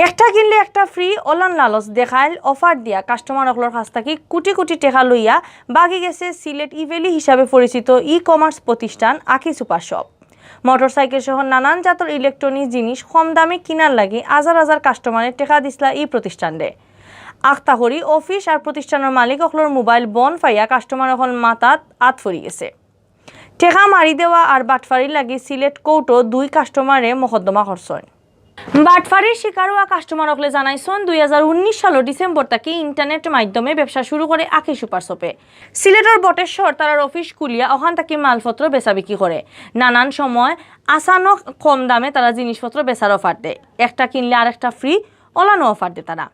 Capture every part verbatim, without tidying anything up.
একটা কিনলে একটা ফ্রি অলান লালচ দেখাইল অফার দিয়া কাস্টমার অকলর কাছ থাকি কোটি কোটি টেকা লইয়া বাগি গেছে সিলেট ইভেলি হিসাবে পরিচিত ই কমার্স প্রতিষ্ঠান আখি সুপার শপ। মোটরসাইকেল সহ নানান জাতর ইলেকট্রনিক জিনিস কম দামে কিনার লাগি হাজার হাজার কাস্টমারে টেকা দিছলা ই প্রতিষ্ঠানরে। আখতা করি অফিস আর প্রতিষ্ঠানর মালিক অকলর মোবাইল বন্ধ পাইয়া কাস্টমার অকল মাথাত আত পড়ি গেছে। টেকা মারি দেওয়া আর বাটফারির লাগি সিলেট কোর্টো দুই কাস্টমারে মকদ্দমা করছইন। বাটফারির শিকার হওয়া কাস্টমার অকলে জানাইছইন, দুই হাজার উনিশ সালর ডিসেম্বর থাকি ইন্টারনেট মাধ্যমে ব্যবসা শুরু করে আখি সুপার শপে। সিলেটর বটেশ্বর তারার অফিস খুলিয়া অখান থাকি মালপত্র বেচাবিক্রি করে। নানান সময় আচানক কম দামে তারা জিনিসপত্র বেচার অফার দেয়। একটা কিনলে আরেকটা ফ্রি, অলানো অফার দেয় তারা।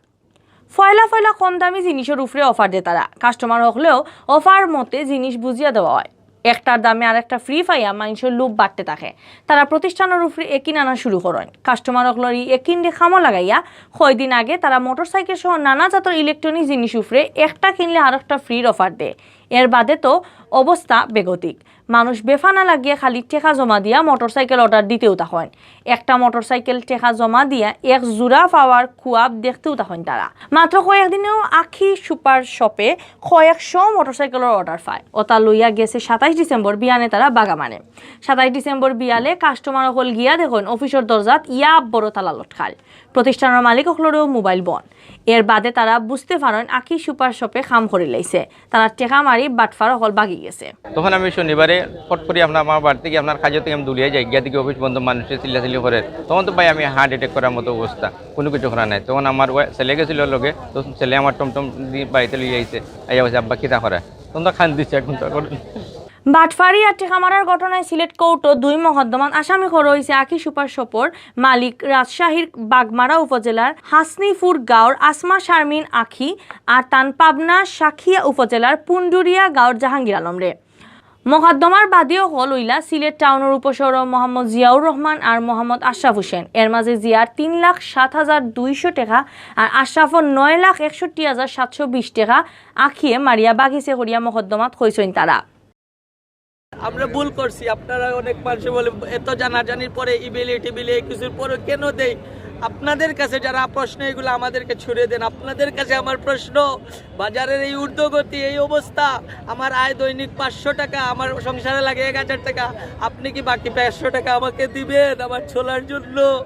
পয়লা পয়লা কম দামি জিনিসর উপরে অফার দেয় তারা। কাস্টমার অকলেও অফার মতে জিনিস বুঝিয়া দেওয়া হয়। একটার দামে আরেকটা ফ্রি পাইয়া মাইনষর লোভ বাড়তে থাকে। তারা প্রতিষ্ঠানর উপরে একিন আনা শুরু করইন। কাস্টমার অকলর ই একিনরে কামো লাগাইয়া কয়দিন আগে তারা মোটরসাইকেল সহ নানা জাতর ইলেকট্রনিক জিনিস উপরে একটা কিনলে আরেকটা ফ্রির অফার দেয়। এর বাদে তো অবস্থা বেগতিক। মানুষ বেফানা লাগিয়া খালি টেকা জমা দিয়া মোটরসাইকেল অর্ডার দিতেউ থাকইন। একটা মোটরসাইকেল টেকা জমা দিয়া এক জোড়া পাওয়ার খুয়াব দেখতেউ থাকইন তারা। মাত্র কয়েকদিনেউ আখি সুপার শপে কয়েকশো মোটরসাইকেলর অর্ডার পায়। অতা লইয়া গেছে সাতাইশ ডিসেম্বর বিয়ানে তারা বাগামারে। সাতাইশ ডিসেম্বর বিয়ালে কাস্টমার অকল গিয়া দেখইন অফিসর দরজাত ইয়া বড় তালা লটকাইল। প্রতিষ্ঠানর মালিক অকলরেও মোবাইল বন্ধ। এর বাদে তারা বুঝতে পারইন আখি সুপার শপে কাম করিলাইছে। তারা টেকা মারি বাটফার অকল বাগি গেছে। তখন আমি শনিবারে ফট করি আপনার, আমার বাড়ি থেকে, আপনার কাজের থেকে আমি দৌড়িয়া যাই, গিয়া দেখি অফিস বন্ধ, মানুষে চিল্লাচিল্লি করে। তখন তো ভাই আমি হার্ট অ্যাটাক করার মতো অবস্থা, কোনো কিছু করার নাই। তখন আমার ওয়া-, ছেলে গেছিল লগে, তো ছেলে আমার টমটম দিয়ে বাড়িতে লইয়া আইছে, আইয়া বলছে, "আব্বা, কিতা করে?" তখন তো খান দিচ্ছে, এখন তো এখন বাটফারি আর টেকা মারার ঘটনায় সিলেট কোর্টো দুই মকদ্দমাত আসামি করা হইছে আখি সুপার শপর মালিক রাজশাহীর বাগমারা উপজেলার হাসনিপুর গাঁওর আসমা শারমিন আখি আর তান পাবনা শাখিয়া উপজেলার পুন্ডুরিয়া গাঁওর জাহাঙ্গীর আলমরে। মকদ্দমার বাদী অকল অইলা সিলেট টাউনর উপশহর মোহাম্মদ জিয়াউর রহমান আর মোহাম্মদ আশরাফ হোসেন। এর মাঝে জিয়ার তিন লাখ সাত হাজার দুইশো টেকা আর আশরাফর নয় লাখ একষট্টি হাজার সাতশো বিশ টেকা আখিয়ে মারিয়া বাগিছে করিয়া মকদ্দমাত কইছইন তারা। আমরা ভুল করছি, আপনারা অনেক মানুষে বলে এত জানাজানির পরে ইবেলি টিবেলি এই কিছুর পরে কেন দেই? আপনাদের কাছে যারা প্রশ্ন এগুলো আমাদেরকে ছুড়ে দেন, আপনাদের কাছে আমার প্রশ্ন, বাজারের এই ঊর্ধ্বগতি, এই অবস্থা, আমার আয় দৈনিক পাঁচশো টাকা, আমার সংসারে লাগে এক হাজার টাকা, আপনি কি বাকি পাঁচশো টাকা আমাকে দিবেন আমার চলার জন্য?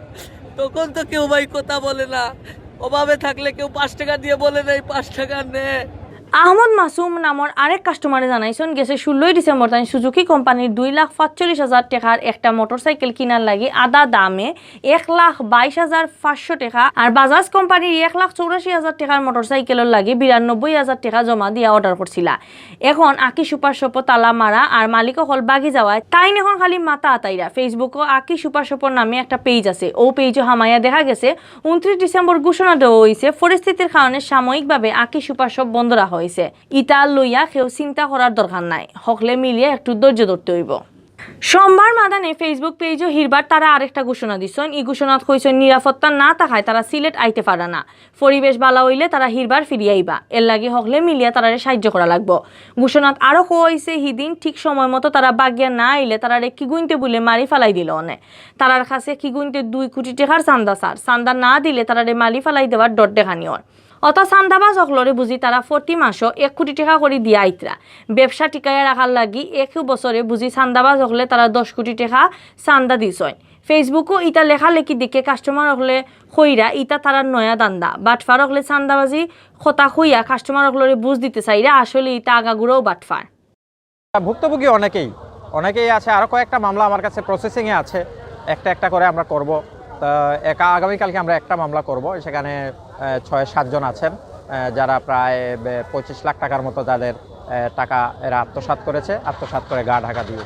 তখন তো কেউ ভাই কথা বলে না, অভাবে থাকলে কেউ পাঁচ টাকা দিয়ে বলে না এই পাঁচ টাকা নে। আহমদ মাসুম নামর আরেক কাস্টমারে জানাইছইন, গেছে ষোলোই ডিসেম্বর তাইন সুজুকি কোম্পানির দুই লাখ পাঁচচল্লিশ হাজার টেকার একটা মোটরসাইকেল কিনার লাগি আদা দামে এক লাখ বাইশ হাজার পাঁচশো টেকা আর বাজাজ কোম্পানির এক লাখ চৌরাশি হাজার টেকার মোটরসাইকেলর লাগি বিরানব্বই হাজার টেকা জমা দিয়া অর্ডার করছিলা। এখন আখি সুপার শপো তালা মারা আর মালিক অকল বাগি যাওয়ায় তাইন এখন খালি মাথা আতাইরা। Facebook-ও আখি সুপার শপর নামে একটা পেজ আছে, অউ পেজো হামাইয়া দেখা গেছে ঊনত্রিশ ডিসেম্বর ঘোষণা দেওয়া হইছে পরিস্থিতির কারণে সাময়িকভাবে আখি সুপার শপ বন্ধ রাখা হইছে। ইতা লইয়া কেউ চিন্তা করার দরকার নাই, হকলে মিলিয়া একটু ধৈর্য ধরতে হইব। সোমবার মাদানে Facebook পেজো হিরবার তারা আরেকটা ঘোষণা দিছইন। ই ঘোষণাত কইছইন নিরাপত্তা না থাকায় তারা সিলেট আইতে পারা না। পরিবেশ বালা হইলে তারা হিরবার ফিরিয়া আইবা, এর লাগি হকলে মিলিয়া তারারে সাহায্য করা লাগবো। ঘোষণাত আরো কওয়া হইছে, হিদিন ঠিক সময় মতো তারা বাগিয়া না আইলে তারারে কিগুইন্তে বুলে মারি ফালাই দিল অনে। তারার কাছে কিগুইন্তে দুই কোটি টেকার চান্দা চার, চান্দা না দিলে তারারে মারি ফালাই দেওয়ার ডর দেখানি অর। অতা চান্দাবাজ অকলরে বুঝি তারা প্রতি মাসো এক কোটি টেকা করি দিয়া আইতরা। ব্যবসা টিকাইয়া রাখার লাগি এক বছরে বুঝি চান্দাবাজ অকলে তারা দশ কোটি টেকা চান্দা দিছইন। Facebook-ও ইতা লেখালেখি দেখে কাস্টমার অকলে কইরা ইতা তারার নয়া ধান্দা। বাটফার অকলে চান্দাবাজি কথা কইয়া কাস্টমার অকলরে বুঝ দিতে চাইরা, আসলে ইতা আগাগুড়াও বাটফার। ভুক্তভোগী অনেকেই, অনেকেই আছে। আরও কয়েকটা মামলা আমার কাছে প্রসেসিংয়ে আছে, একটা একটা করে আমরা করব। তা একা আগামীকালকে আমরা একটা মামলা করব, সেখানে আহ, ছয় সাতজন আছেন, আহ, যারা প্রায় বে-, পঁচিশ লাখ টাকার মতো তাদের আহ, টাকা এরা আত্মসাৎ করেছে, আত্মসাৎ করে গা ঢাকা দিয়েছে।